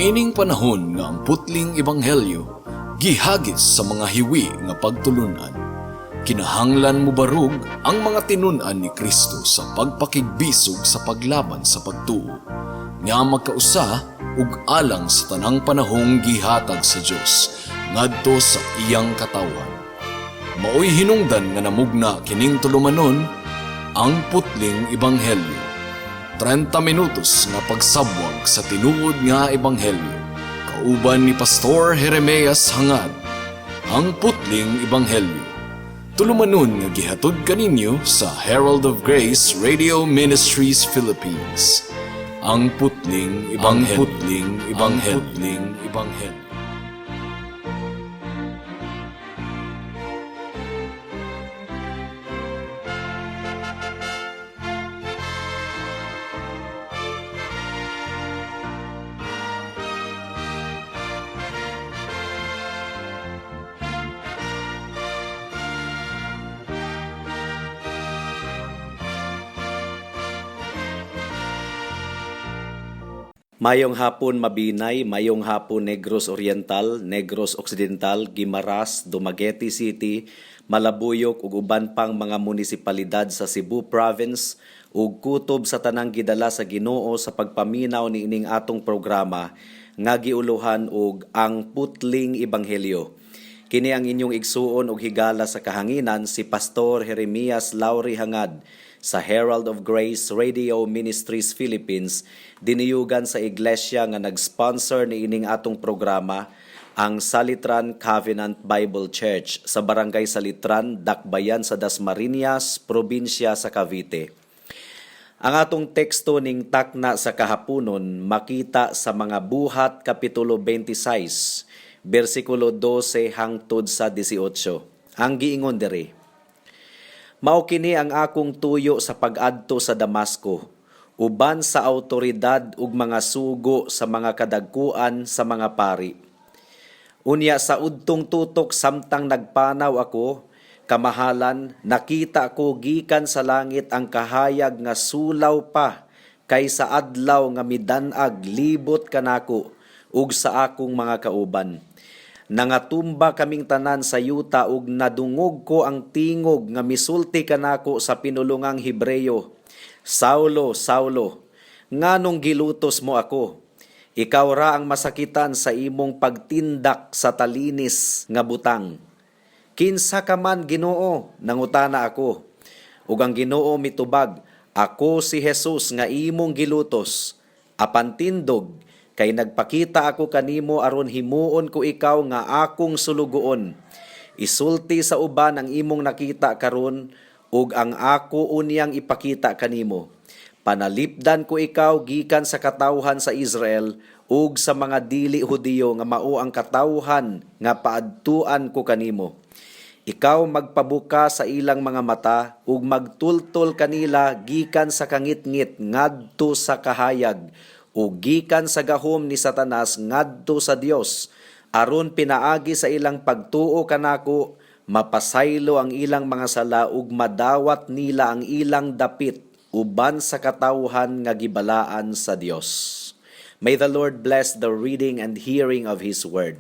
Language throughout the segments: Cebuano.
Niining panahon nga ang putling ebanghelyo gihagis sa mga hiwi nga pagtulunan, kinahanglan mobarog ang mga tinun-an ni Kristo sa pagpakigbisog sa paglaban sa pagtuo nga magkausa ug alang sa tanang panahong gihatag sa Dios ngadto sa iyang katawhan. Maoy hinungdan nga namugna kining tulumanon, Ang Putling Ebanghelyo. 30 minutos nga pagsabwag sa tinuod nga ebanghelyo. Kauban ni Pastor Jeremias Hangad. Ang Putling Ebanghelyo. Tulumanon nga gihatod kaninyo sa Herald of Grace Radio Ministries Philippines. Ang Putling Ebanghelyo. Ang Putling Ebanghelyo. Putling Ebanghelyo. Mayong hapon, Mabinay, mayong hapon, Negros Oriental, Negros Occidental, Guimaras, Dumaguete City, Malabuyok ug uban pang mga munisipalidad sa Cebu Province ug kutob sa tanang gidala sa Ginoo sa pagpaminaw niining atong programa nga giuluhan og Ang Putling Ebanghelyo. Kini ang inyong igsuon og higala sa kahanginan, si Pastor Jeremias Lauri Hangad sa Herald of Grace Radio Ministries Philippines, diniyugan sa iglesia nga nag-sponsor niining atong programa, ang Salitran Covenant Bible Church sa Barangay Salitran, Dakbayan sa Dasmariñas, probinsya sa Cavite. Ang atong teksto ning takna sa kahaponon makita sa mga Buhat kapitulo 26, bersikulo 12 hangtod sa 18. Ang giingon diri: "Mao kini ang akong tuyo sa pag-adto sa Damasco, uban sa awtoridad ug mga sugo sa mga kadagkuan sa mga pari. Unya sa udtong tutok samtang nagpanaw ako, kamahalan, nakita ko gikan sa langit ang kahayag nga sulaw pa kay sa adlaw nga midan-ag libot kanako ug sa akong mga kauban. Nangatumba kaming tanan sa yuta ug nadungog ko ang tingog nga misulti kanako sa pinulungang Hebreyo: Saulo, Saulo, nganong gilutos mo ako? Ikaw ra ang masakitan sa imong pagtindak sa talinis nga butang. Kinsa ka man, Ginoo? Nangutana ako. Ug ang Ginoo mitubag, Ako si Jesus nga imong gilutos. Apan tindog, kay nagpakita ako kanimo aron himuon ko ikaw nga akong sulugoon. Isulti sa uban ang imong nakita karon ug ang ako unyang ipakita kanimo. Panalipdan ko ikaw gikan sa katawhan sa Israel ug sa mga dili Hudiyo nga mao ang katawhan nga paadtuan ko kanimo. Ikaw magpabuka sa ilang mga mata ug magtultol kanila gikan sa kangitngit ngadto sa kahayag ug gikan sa gahom ni Satanas ngadto sa Dios, aron pinaagi sa ilang pagtuo kanako mapasaylo ang ilang mga sala ug madawat nila ang ilang dapit uban sa katawhan nga gibalaan sa Dios." May the Lord bless the reading and hearing of His Word.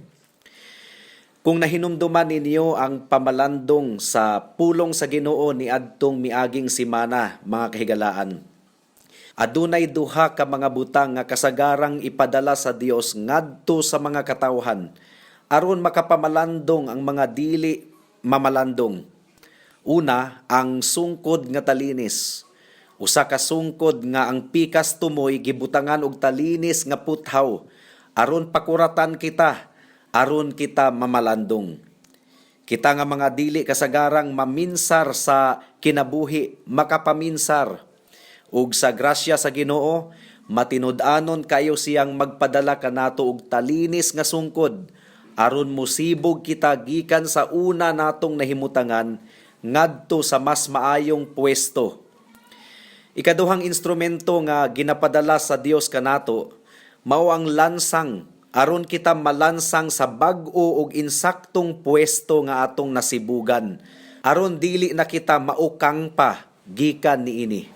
Kung nahinumduman ninyo ang pamalandong sa pulong sa Ginoo ni adtong miaging simana, mga kahigalaan, adunay duha ka mga butang nga kasagarang ipadala sa Dios ngadto sa mga katawhan aron makapamalandong ang mga dili mamalandong. Una, ang sungkod nga talinis. Usa ka sungkod nga ang pikas tumoy gibutangan og talinis nga puthaw aron pakuratan kita, aron kita mamalandong. Kita nga mga dili kasagarang maminsar sa kinabuhi, makapaminsar. Ug sa grasya sa Ginoo, matinud-anon kayo siyang magpadala kanato og talinis nga sungkod aron musibog kita gikan sa una natong nahimutangan ngadto sa mas maayong pwesto. Ikaduhang instrumento nga ginapadala sa Dios kanato mao ang lansang aron kita malansang sa bag-o ug insaktong pwesto nga atong nasibugan aron dili na kita maukang pa gikan niini.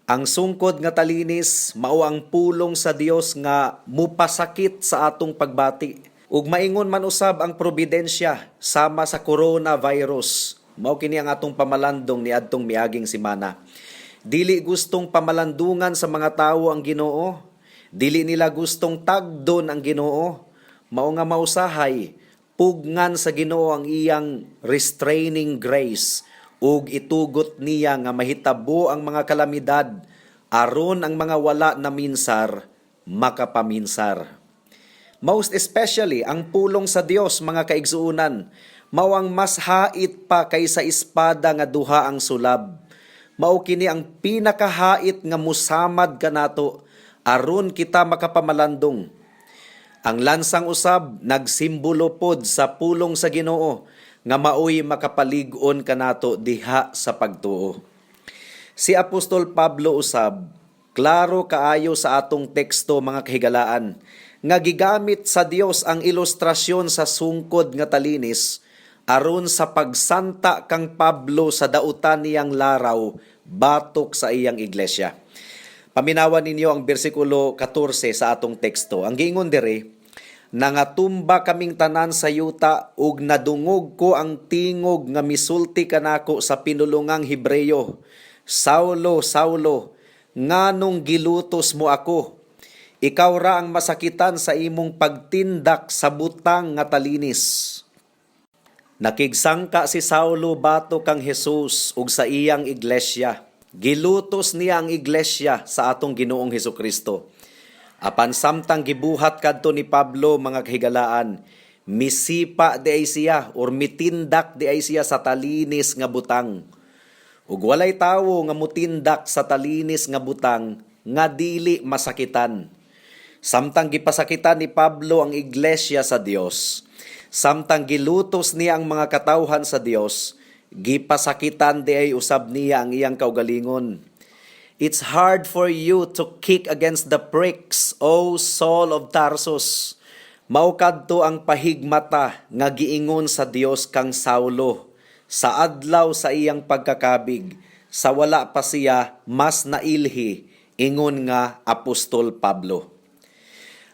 Ang sungkod nga talinis mao ang pulong sa Dios nga mupasakit sa atong pagbati. Ug maingon man usab ang providensya sama sa coronavirus. Mao kini ang atong pamalandong niadtong miaging semana. Dili gustong pamalandungan sa mga tawo ang Ginoo. Dili nila gustong tagdon ang Ginoo. Mao nga mausahay pugnan sa Ginoo ang iyang restraining grace ug itugot niya nga mahitabo ang mga kalamidad aron ang mga wala na minsar makapaminsar. Most especially ang pulong sa Dios, mga kaigsuonan, mao ang mas hait pa kaysa espada nga duha ang sulab. Mao kini ang pinakahait nga musamad kanato aron kita makapamalandong. Ang lansang usab nagsimbolo pod sa pulong sa Ginoo nga maoy makapalig-on kanato diha sa pagtuo. Si Apostol Pablo usab, klaro kaayo sa atong teksto, mga kahigalaan, nga gigamit sa Dios ang ilustrasyon sa sungkod nga talinis aron sa pagsanta kang Pablo sa dautan niyang laraw batok sa iyang iglesia. Paminawan ninyo ang bersikulo 14 sa atong teksto. Ang giingon diri, "Nangatumba kaming tanan sa yuta ug nadungog ko ang tingog nga misulti kanako sa pinulungang Hebreyo. Saulo, Saulo, nganong gilutos mo ako? Ikaw ra ang masakitan sa imong pagtindak sa butang nga talinis." Nakigsangka si Saulo batok kang Jesus ug sa iyang iglesia. Gilutos niya ang iglesia sa atong Ginoong Hesukristo. Apan samtang gibuhat kadto ni Pablo, mga kahigalaan, misipa diay siya or mitindak diay siya sa talinis nga butang. Ug walay tawo nga mutindak sa talinis nga butang nga dili masakitan. Samtang gipasakitan ni Pablo ang iglesia sa Dios, samtang gilutos niya ang mga katawhan sa Dios, gipasakitan diay usab niya ang iyang kaugalingon. "It's hard for you to kick against the pricks, O Saul of Tarsus." Mao kadto ang pahigmata nga giingon sa Dios kang Saulo sa adlaw sa iyang pagkakabig, sa wala pa siya mas nailhi ingon nga Apostol Pablo.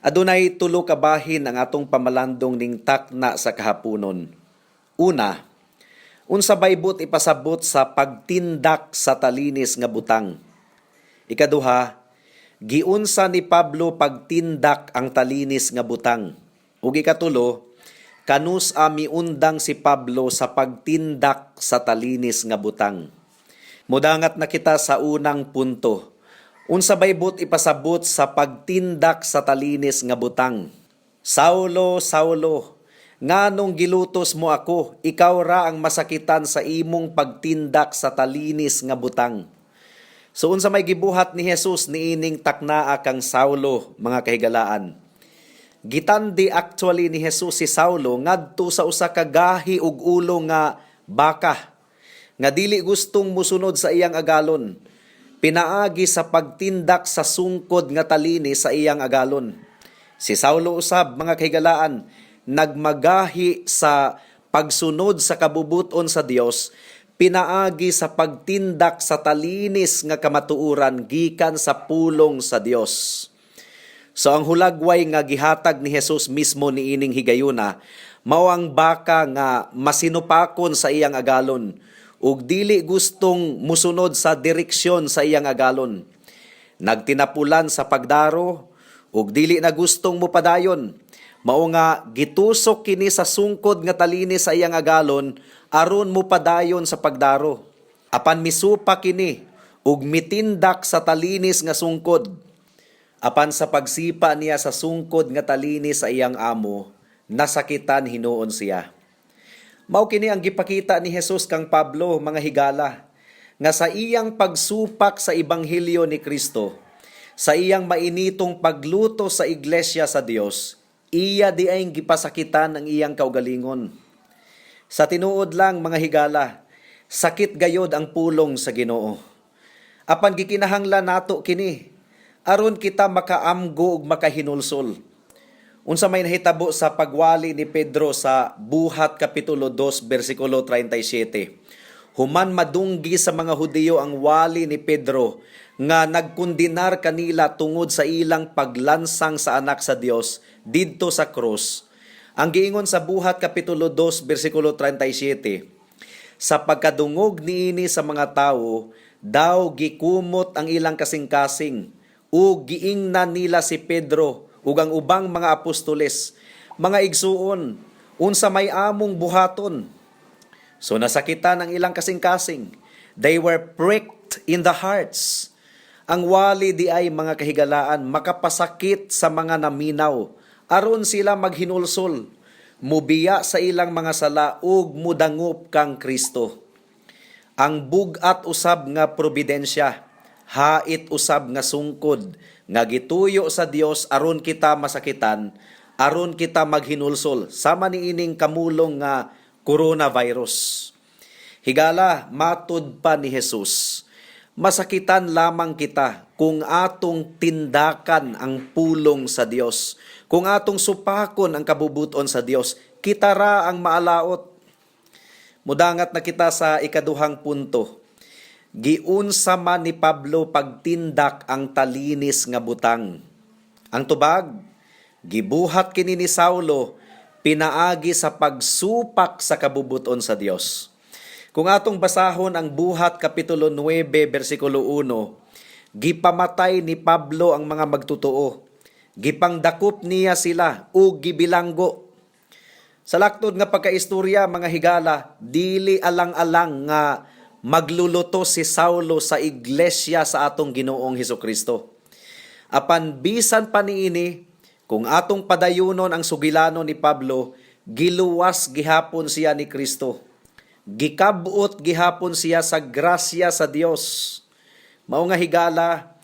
Adunay tulo ka bahin ang atong pamalandong ning takna sa kahaponon. Una, unsa bay buot ipasabot sa pagtindak sa talinis nga butang? Ikaduha, giunsa ni Pablo pagtindak ang talinis nga butang? Ug ikatulo, kanus-a miundang si Pablo sa pagtindak sa talinis nga butang? Mudangat na kita sa unang punto. Unsa bay buot ipasabot sa pagtindak sa talinis nga butang? "Saulo, Saulo, nganong gilutos mo ako? Ikaw ra ang masakitan sa imong pagtindak sa talinis nga butang." So unsa may gibuhat ni Jesus niining taknaa kang Saulo, mga kahigalaan? Gitandi actually ni Jesus si Saulo ngadto sa usa ka gahi ug ulo nga baka nga dili gustong musunod sa iyang agalon, pinaagi sa pagtindak sa sungkod nga talinis sa iyang agalon. Si Saulo usab, mga kahigalaan, nagmagahi sa pagsunod sa kabubuton sa Dios pinaagi sa pagtindak sa talinis nga kamatuoran gikan sa pulong sa Dios. So ang hulagway nga gihatag ni Jesus mismo niining higayuna mao ang baka nga masinupakon sa iyang agalon ug dili gustong musunod sa direksyon sa iyang agalon. Nagtinapulan sa pagdaro ug dili na gustong mupadayon. Mao nga gitusok kini sa sungkod nga talinis sa iyang agalon aron mupadayon sa pagdaro. Apan misupa kini ug mitindak sa talinis nga sungkod. Apan sa pagsipa niya sa sungkod nga talinis sa iyang amo, nasakitan hinuon siya. Mao kini ang gipakita ni Jesus kang Pablo, mga higala, nga sa iyang pagsupak sa ebanghelyo ni Kristo, sa iyang mainitong paglutos sa iglesia sa Dios, iya diay gipasakitan ang iyang kaugalingon. Sa tinuod lang, mga higala, sakit gayod ang pulong sa Ginoo. Apan gikinahanglan nato kini aron kita makaamgo ug makahinulsol. Unsa may nahitabo sa pagwali ni Pedro sa Buhat kapitulo 2 bersikulo 37? Human madunggi sa mga Hudiyo ang wali ni Pedro nga nagkundinar kanila tungod sa ilang paglansang sa Anak sa Dios didto sa krus. Ang giingon sa Buhat kapitulo 2 bersikulo 37, sa pagkadungog niini sa mga tawo, daw gikumot ang ilang kasing-kasing ug giingnan nila si Pedro ug ang ubang mga apostoles, "Mga igsuon, unsa may among buhaton?" So nasakitan ang ilang kasing-kasing. They were pricked in the hearts. Ang wali diay, mga kahigalaan, makapasakit sa mga naminaw aron sila maghinulsol, mubiya sa ilang mga sala ug mudangop kang Kristo. Ang bug-at usab nga providensya, hait usab nga sungkod nga gituyo sa Dios aron kita masakitan, aron kita maghinulsol sama niining kamulong nga coronavirus. Higala, matud pa ni Jesus, masakitan lamang kita kung atong tindakan ang pulong sa Dios, kung atong supakon ang kabubuton sa Dios, kita ra ang maalaot. Mudangat na kita sa ikaduhang punto. Giunsa man ni Pablo pagtindak ang talinis nga butang? Ang tubag, gibuhat kini ni Saulo pinaagi sa pagsupak sa kabubuton sa Dios. Kung atong basahon ang Buhat kapitulo 9 bersikulo 1, gipamatay ni Pablo ang mga magtutoo. Gipangdakop niya sila ug gibilanggo. Sa laktod nga pagkaistorya, mga higala, dili alang-alang nga magluluto si Saulo sa iglesia sa atong Ginoong Hesukristo. Apan bisan pa niini, kung atong padayunon ang sugilano ni Pablo, giluwas gihapon siya ni Kristo. Gikabot gihapon siya sa grasya sa Dios. Mao nga, higala,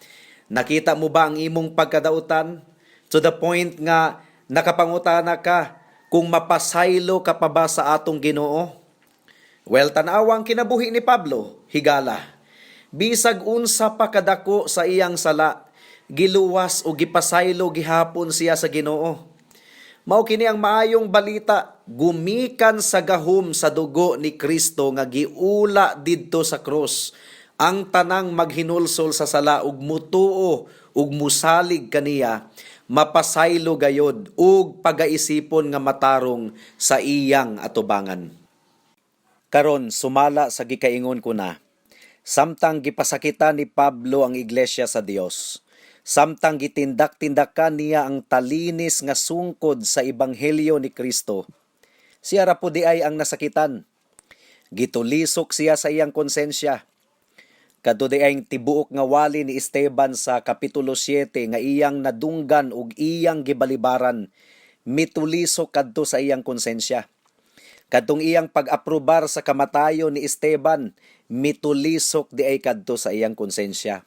nakita mo ba ang imong pagkadautan? To the point nga nakapangutana ka kung mapasaylo ka pa ba sa atong Ginoo? Well, tanawa ang kinabuhi ni Pablo, higala. Bisag unsa pa kadako sa iyang sala, giluwas o gipasaylo gihapon siya sa Ginoo. Mao kini ang maayong balita gumikan sa gahom sa dugo ni Kristo nga giula didto sa krus. Ang tanang maghinulsol sa sala ug mutuo ug musalig kaniya, mapasaylo gayod ug pagaisipon nga matarong sa iyang atubangan. Karon, sumala sa gikaingon ko na, samtang gipasakitan ni Pablo ang iglesia sa Dios, samtang gitindak-tindakan niya ang talinis nga sungkod sa ebanghelyo ni Kristo, siya ra po diay ang nasakitan. Gitulisok siya sa iyang konsensya. Kadto diay tibuok nga wali ni Esteban sa kapitulo 7 nga iyang nadunggan ug iyang gibalibaran, mitulisok kadto sa iyang konsensya. Kadtong iyang pag-aprobar sa kamatayon ni Esteban, mitulisok diay kadto sa iyang konsensya.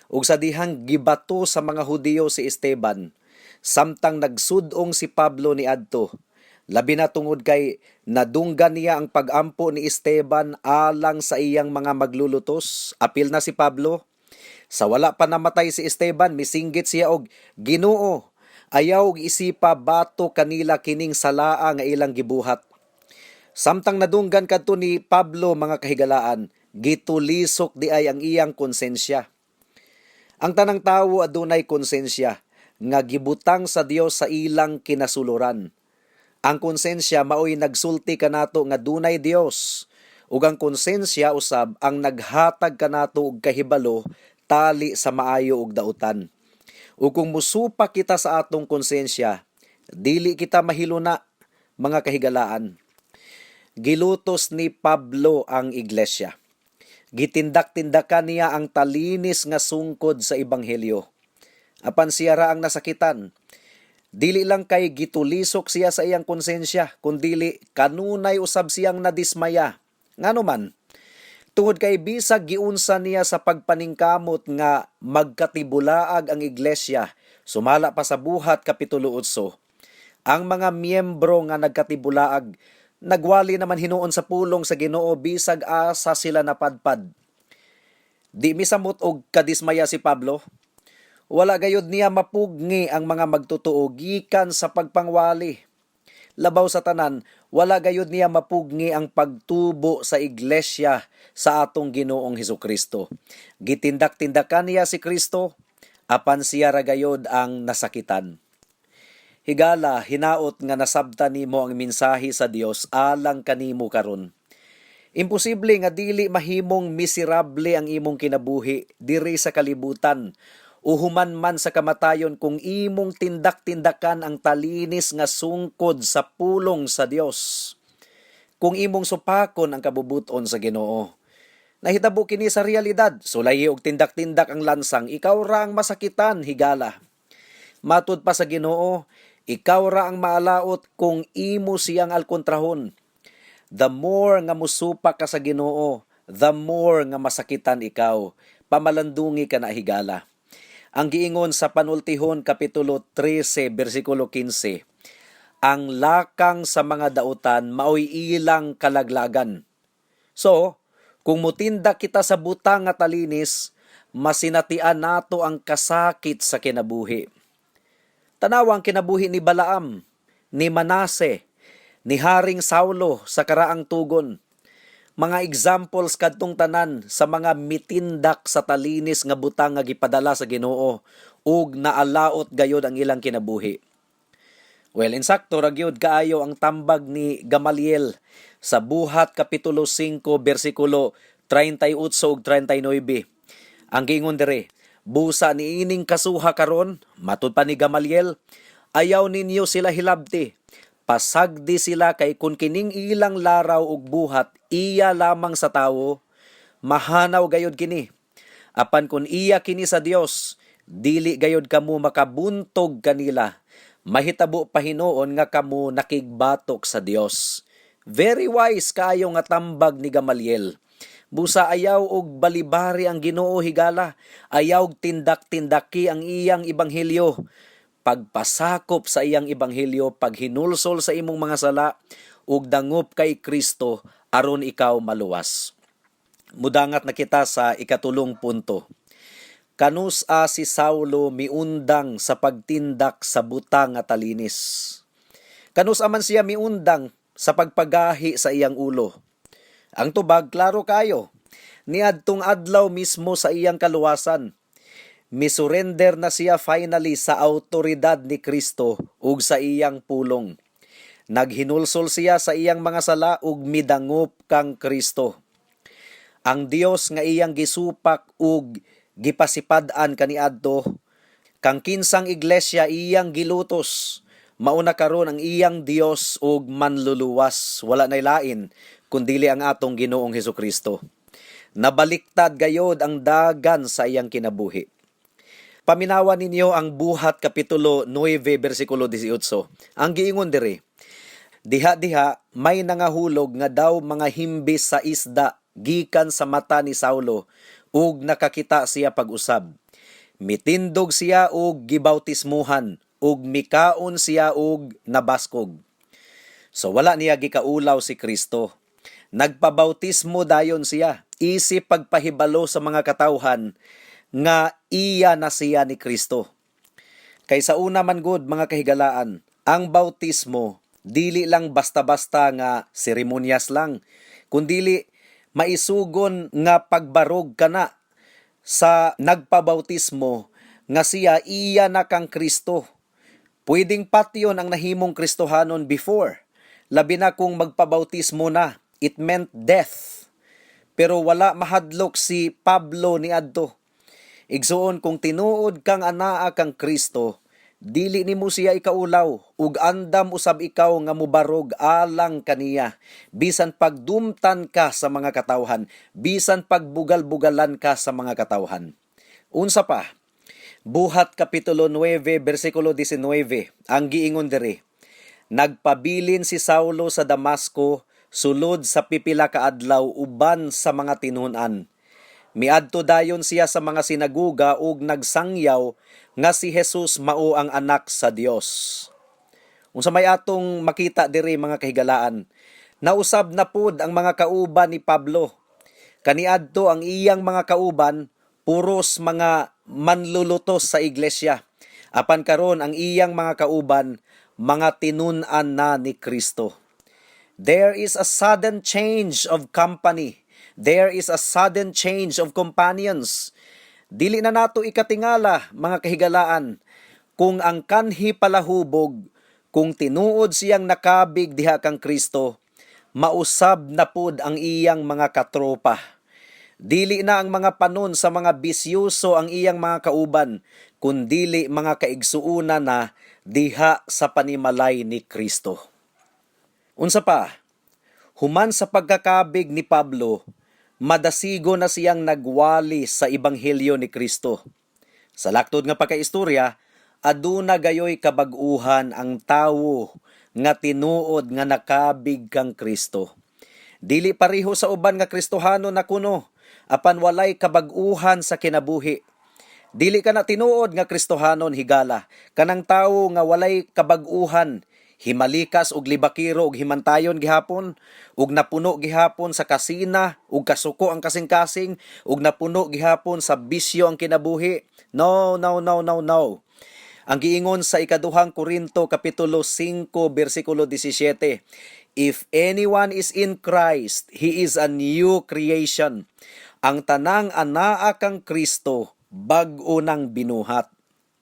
Ug sa dihang gibato sa mga Hudiyo si Esteban, samtang nagsudong si Pablo ni adto, labi na tungod kay nadunggan niya ang pagampo ni Esteban alang sa iyang mga maglulutos, apil na si Pablo. Sa wala pa namatay si Esteban, misinggit siya og, "Ginoo, ayaw og isipa bato kanila kining salaa nga ilang gibuhat." Samtang nadunggan kadto ni Pablo, mga kahigalaan, gitulisok diay ang iyang konsensya. Ang tanang tawo adunay konsensya nga gibutang sa Dios sa ilang kinasuluran. Ang konsensya maoy nagsulti kanato nga dunay Dios, ug ang konsensya usab ang naghatag kanato og kahibalo tali sa maayo ug dautan. Ug kung musupak kita sa atong konsensya, dili kita mahiluna, mga kahigalaan. Gilutos ni Pablo ang iglesia. Gitindak-tindakan niya ang talinis nga sungkod sa ebanghelyo. Apan siya ra ang nasakitan. Dili lang kay gitulisok siya sa iyang konsensya, kundili kanunay usab siyang nadismaya. Ngano man? Tungod kay bisag giunsa niya sa pagpaningkamot nga magkatibulaag ang iglesia, sumala pa sa Buhat kapitulo 8, ang mga miyembro nga nagkatibulaag nagwali naman hinuon sa pulong sa Ginoo bisag asa sila napadpad. Di misamot og kadismaya si Pablo. Wala gayud niya mapugni ang mga magtotoo gikan sa pagpangwali. Labaw sa tanan, wala gayud niya mapugni ang pagtubo sa iglesia sa atong Ginoong Hesukristo. Gitindak-tindakan niya si Kristo, apan siya ra gayod ang nasakitan. Higala, hinaot nga nasabtan nimo ang mensahe sa Dios alang kanimo karon. Imposible nga dili mahimong miserable ang imong kinabuhi diri sa kalibutan o human man sa kamatayon kung imong tindak-tindakan ang talinis nga sungkod sa pulong sa Dios. Kung imong supakon ang kabubuton sa Ginoo. Nahitabo kini sa realidad. Sulayi og tindak-tindak ang lansang, ikaw ra ang masakitan, higala. Matud pa sa Ginoo, ikaw ra ang maalaot kung imo siyang alkontrahon. The more nga musupak ka sa Ginoo, the more nga masakitan ikaw. Pamalandungi ka na, higala. Ang giingon sa Panultihon kapitulo 13 bersikulo 15, ang lakang sa mga dautan maoy ilang kalaglagan. So, kung mutindak kita sa butang nga talinis, masinatian nato ang kasakit sa kinabuhi. Tanawa ang kinabuhi ni Balaam, ni Manase, ni Haring Saulo sa karaang tugon. Mga examples kadtong tanan sa mga mitindak sa talinis nga butang nga gipadala sa Ginoo ug naalaot gayod ang ilang kinabuhi. Well, insakto ra gyud kaayo ang tambag ni Gamaliel sa Buhat kapitulo 5 bersikulo 38 ug 39. Ang giingon diri, "Busa niining kasuha karon," matud pa ni Gamaliel, "ayaw ninyo sila hilabti. Pasagdi sila kay kun kining ilang laraw ug buhat iya lamang sa tawo, mahanaw gayod kini. Apan kun iya kini sa Dios, dili gayod kamo makabuntog kanila. Mahitabo pa hinuon nga kamo nakigbatok sa Dios." Very wise kaayo nga tambag ni Gamaliel. Busa ayaw og balibari ang Ginoo, higala. Ayaw og tindak-tindaki ang iyang ebanghelyo. Pagpasakop sa iyang ebanghelyo, paghinulsol sa imong mga sala ug dangop kay Kristo aron ikaw maluwas. Mudangat na kita sa ikatulong punto. Kanus-a si Saulo miundang sa pagtindak sa butang nga talinis? Kanus-a man siya miundang sa pagpagahi sa iyang ulo? Ang tubag, klaro kayo. Niadtong adlaw mismo sa iyang kaluwasan. Misurrender na siya finally sa autoridad ni Kristo ug sa iyang pulong. Naghinulsol siya sa iyang mga sala ug midangop kang Kristo. Ang Dios nga iyang gisupak ug gipasipad-an kaniadto, kang kinsang iglesia iyang gilutos, mauna karon ang iyang Dios ug manluluwas. Wala nay lain kundili ang atong Ginoong Hesukristo. Nabaliktad gayod ang dagan sa iyang kinabuhi. Paminawa ninyo ang Buhat kapitulo 9 bersikulo 18. Ang giingon diri, "Diha-diha may nangahulog nga daw mga himbis sa isda gikan sa mata ni Saulo ug nakakita siya pag-usab. Mitindog siya ug gibautismuhan ug mikaon siya ug nabaskog." So wala niya gikaulaw si Kristo. Nagpabautismo dayon siya isip pagpahibalo sa mga katawhan nga iya na siya ni Kristo. Kay sa una man gud, mga kahigalaan, ang bautismo dili lang basta-basta nga seremonyas lang, kundili maisugon nga pagbarog kana sa nagpabautismo nga siya iya na kang Kristo. Pwedeng patyon ang nahimong Kristohanon before. Labi na kung magpabautismo na, it meant death. Pero wala mahadlok si Pablo niadto. Igsuon, kung tinuod kang anaa kang Kristo, dili nimo siya ikaulaw ug andam usab ikaw nga mubarog alang kaniya, bisan pagdumtan ka sa mga katawhan, bisan pagbugal-bugalan ka sa mga katawhan. Unsa pa? Buhat kapitulo 9 bersikulo 19, ang giingon diri, "Nagpabilin si Saulo sa Damasco sulod sa pipila ka adlaw uban sa mga tinun-an. Miadto dayon siya sa mga sinaguga ug nagsangyaw nga si Jesus mao ang anak sa Dios." Unsa may atong makita diri, mga kahigalaan? Nausab na pud ang mga kauban ni Pablo. Kaniadto ang iyang mga kauban puros mga manlulutos sa iglesia. Apan karon ang iyang mga kauban mga tinun-an na ni Kristo. There is a sudden change of company. There is a sudden change of companions. Dili na nato ikatingala, mga kahigalaan, kung ang kanhi palahubog, kung tinuod siyang nakabig diha kang Kristo, mausab na pud ang iyang mga katropa. Dili na ang mga panon sa mga bisyoso ang iyang mga kauban, kundili mga kaigsuuna na diha sa panimalay ni Kristo. Unsa pa? Human sa pagkakabig ni Pablo, madasigo na siyang nagwali sa ebanghelyo ni Kristo. Sa laktod nga pagkaistorya, aduna gayoy kabag-uhan ang tawo nga tinuod nga nakabig kang Kristo. Dili pareho sa uban nga Kristohano na kuno, apan walay kabag-uhan sa kinabuhi. Dili ka na tinuod nga Kristohanon, higala, kanang tawo nga walay kabag-uhan, himalikas og libakiro og himantayon gihapon, ug napuno gihapon sa kasina ug kasuko ang kasing-kasing, ug napuno gihapon sa bisyo ang kinabuhi. No, no, no, no, no. Ang giingon sa Ikaduhang Korinto kapitulo 5 bersikulo 17, "If anyone is in Christ, he is a new creation." Ang tanang anaa kang Kristo, bag-o nang binuhat.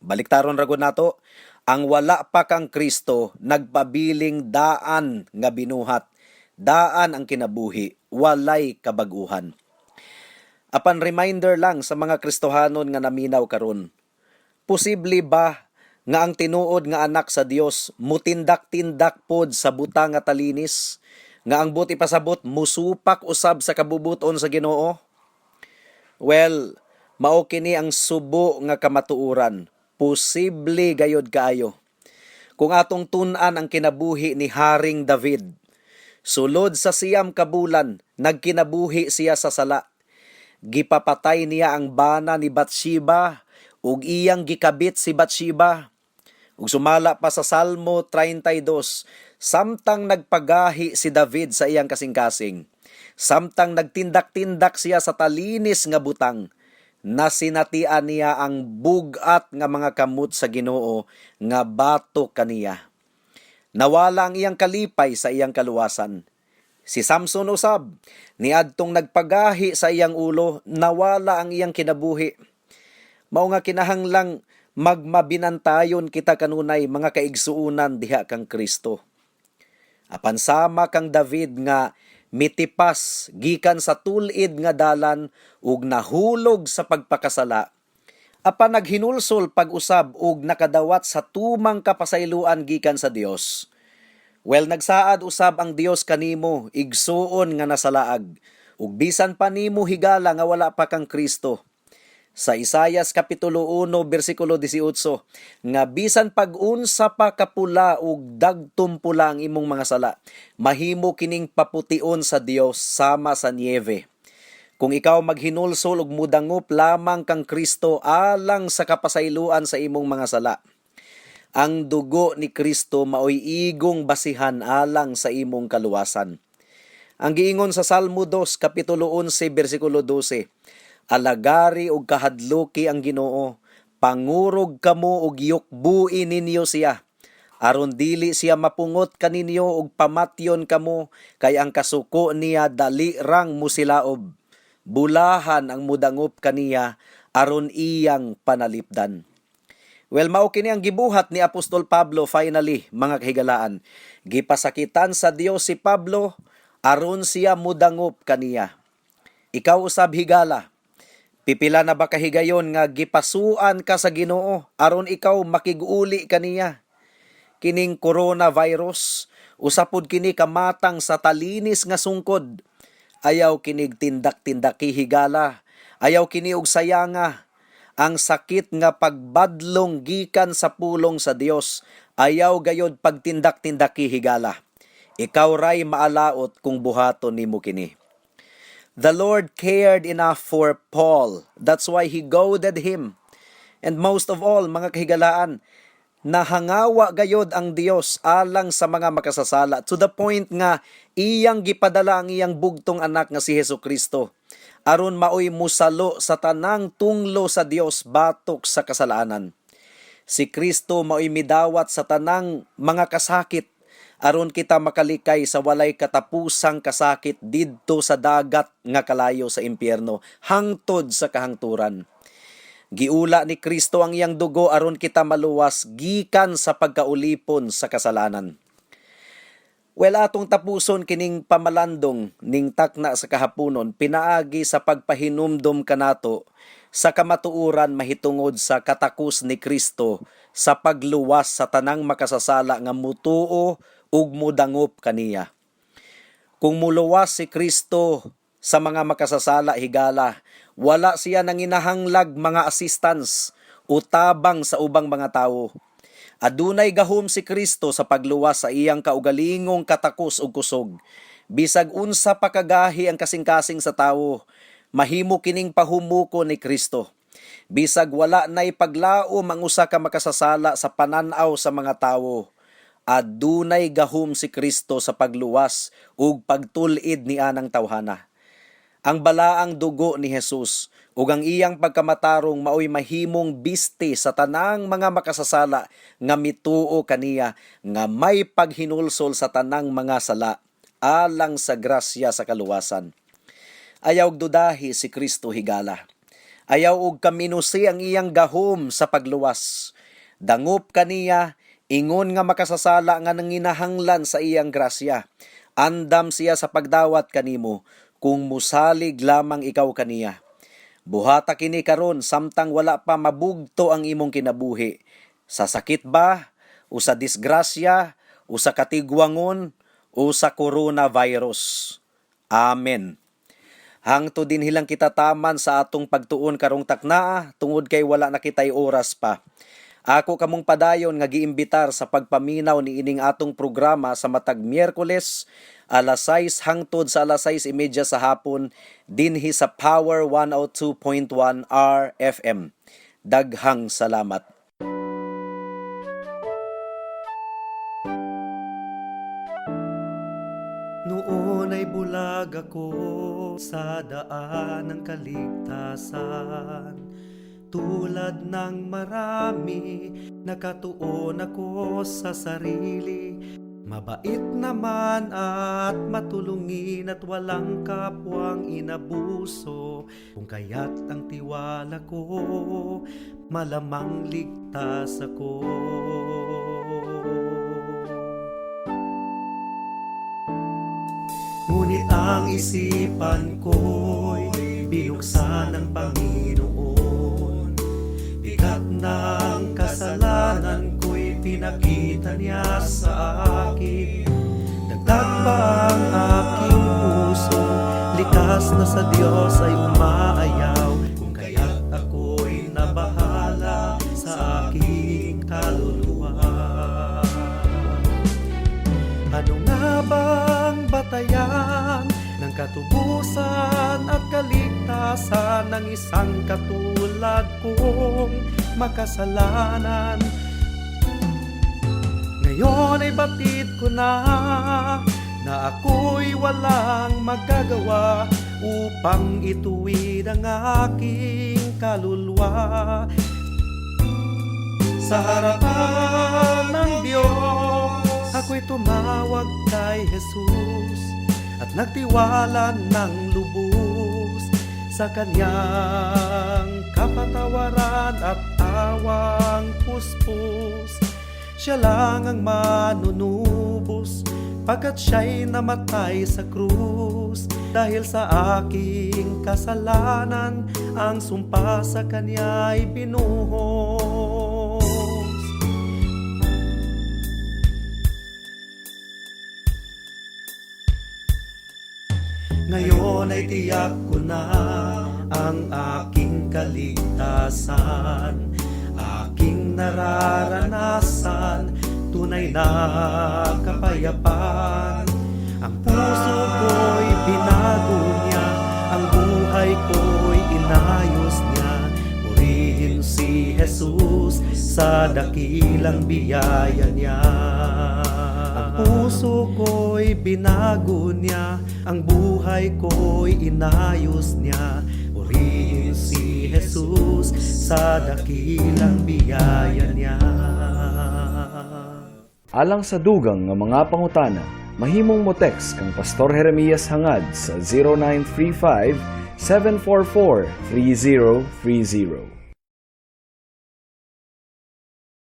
Baliktaron ra gud nato, ang wala pa kang Kristo, nagpabiling daan nga binuhat. Daan ang kinabuhi, walay kabaguhan. Apan reminder lang sa mga Kristohanon nga naminaw karon. Posible ba nga ang tinuod nga anak sa Dios mutindak-tindak pod sa butang nga talinis, nga ang buot ipasabot, musupak usab sa kabubuton sa Ginoo? Well, mao kini ang subo nga kamatuoran. Posible gayod kaayo. Kung atong tun-an ang kinabuhi ni Haring David, sulod sa 9 ka bulan, nagkinabuhi siya sa sala. Gipapatay niya ang bana ni Bathsheba ug iyang gikabit si Bathsheba. Ug sumala pa sa Salmo 32, samtang nagpagahi si David sa iyang kasing-kasing, samtang nagtindak-tindak siya sa talinis nga butang, nasinatian niya ang bugat nga mga kamot sa Ginoo nga batok kaniya. Nawala ang iyang kalipay sa iyang kaluwasan. Si Samson usab, niadtong nagpagahi sa iyang ulo, nawala ang iyang kinabuhi. Mao nga kinahanglang magmabinantayon kita kanunay, mga kaigsuunan diha kang Kristo. Apan sama kang David nga mitipas gikan sa tul-id nga dalan ug nahulog sa pagpakasala, apan naghinulsol pag-usab ug nakadawat sa tumang kapasayloan gikan sa Dios. Well, nagsaad usab ang Dios kanimo, igsuon nga nasalaag, ug bisan pa nimo, higala, nga wala pa kang Kristo. Sa Isayas kapitulo 1 bersikulo 18, nga bisan pag-unsa pa kapula ug dagtom pula ang imong mga sala, mahimo kining papution sa Dios sama sa niebe. Kung ikaw maghinulsol ug mudangop lamang kang Kristo alang sa kapasayloan sa imong mga sala. Ang dugo ni Kristo maoy igong basihan alang sa imong kaluwasan. Ang giingon sa Salmo 2 kapitulo 11 bersikulo 12, "Alagari og kahadluki ang Ginoo, pangurog kamo og yukbui ninyo siya. Aron dili siya mapungot kaninyo og pamatyon kamo, kay ang kasuko niya dali rang musilaob. Bulahan ang mudangop kaniya aron iyang panalipdan." Well, mao kini ang gibuhat ni Apostol Pablo finally, mga kahigalaan. Gipasakitan sa Dios si Pablo aron siya mudangop kaniya. Ikaw usab, higala, pipila na ba kahigayon nga gipasuan ka sa Ginoo aron ikaw makig-uli kaniya? Kining coronavirus, usa pod kini kamatang sa talinis nga sungkod. Ayaw kinig tindak-tindaki, higala. Ayaw kini og sayanga. Ang sakit nga pagbadlong gikan sa pulong sa Dios, ayaw gayod pagtindak-tindaki, higala. Ikaw ray maalaot kung buhaton nimo kini. The Lord cared enough for Paul. That's why he goaded him. And most of all, mga kahigalaan, nahangawa gayod ang Dios alang sa mga makasasala to the point nga iyang gipadala ang iyang bugtong anak nga si Hesus Kristo aron maoy musalo sa tanang tunglo sa Dios batok sa kasalanan. Si Kristo mao'y midawat sa tanang mga kasakit aron kita makalikay sa walay katapusang kasakit didto sa dagat nga kalayo sa impyerno hangtod sa kahangturan. Giula ni Kristo ang iyang dugo aron kita maluwas gikan sa pagkaulipon sa kasalanan. Well, atong tapuson kining pamalandong ning takna sa kahaponon pinaagi sa pagpahinumdom kanato sa kamatuoran mahitungod sa katakos ni Kristo sa pagluwas sa tanang makasasala nga mutuo ug mudangop kaniya. Kung muluwas si Kristo sa mga makasasala, higala, wala siya nanginahanglag mga assistance o tabang sa ubang mga tawo. Adunay gahom si Kristo sa pagluwas sa iyang kaugalingong katakos ug kusog. Bisag unsa pa kagahi ang kasing-kasing sa tawo, mahimo kining pahumuko ni Kristo. Bisag wala nay paglaom ang usa ka makasasala sa panan-aw sa mga tawo, adunay gahom si Kristo sa pagluwas ug pagtul-id ni anang tawhana. Ang balaang dugo ni Jesus ug ang iyang pagkamatarong maoy mahimong biste sa tanang mga makasasala nga mituo kaniya nga may paghinulsol sa tanang mga sala alang sa grasya sa kaluwasan. Ayaw og dudahi si Kristo, higala. Ayaw og kaminusi ang iyang gahom sa pagluwas. Dangop kaniya, ingon nga makasasala nga nanginahanglan sa iyang grasya. Andam siya sa pagdawat kanimo kung musalig lamang ikaw kaniya. Buhata kini karon samtang wala pa mabugto ang imong kinabuhi. Sa sakit ba, o sa disgrasya, o sa katigwangon, o sa coronavirus. Amen. Hangtod dinhi lang kita taman sa atong pagtuon karong taknaa tungod kay wala na kitay oras pa. Ako kamong padayon nga giimbitar sa pagpaminaw ni ining atong programa sa matag Miyerkules alas 6 hangtod sa alas 6:30 sa hapon dinhi sa Power 102.1 RFM. Daghang salamat. Noon ay bulag ako sa daan ng kaligtasan. Tulad ng marami, nakatuon ako sa sarili. Mabait naman at matulungin at walang kapwang inabuso. Kung kaya't ang tiwala ko, malamang ligtas ako. Ngunit ang isipan ko'y binuksan ng Panginoon. Bigat ng kasalanan ko'y pinakita niya sa akin. Dagdag pa ang aking puso, likas na sa Diyos ay umaayaw. Kung kaya't ako'y nabahala sa aking kaluluwa. Ano nga bang batayan ng katubusan at kaligtasan ng isang katulad kong makasalanan? Ngayon ay batid ko na na ako'y walang magagawa upang ituwid ang aking kaluluwa. Sa harapan ng Diyos, ako'y tumawag kay Jesus at nagtiwala ng lubos sa kanyang kapatawaran at awang puspos. Siya lang ang manunubos pagkat siya'y namatay sa krus. Dahil sa aking kasalanan, ang sumpa sa kanya'y binuhos. Ngayon ay tiyak ko na ang aking kaligtasan, aking nararanasan, tunay na kapayapaan. Ang puso ko'y binago niya, ang buhay ko'y inayos niya. Purihin si Jesus sa dakilang biyaya niya. Ang puso ko'y binago niya, ang buhay ko'y inayos niya. Purihin Purihin si Jesus sa dakilang biyaya niya. Alang sa dugang nga mga pangutana, mahimong mo text kang Pastor Jeremias Hangad sa 0935 744 3030.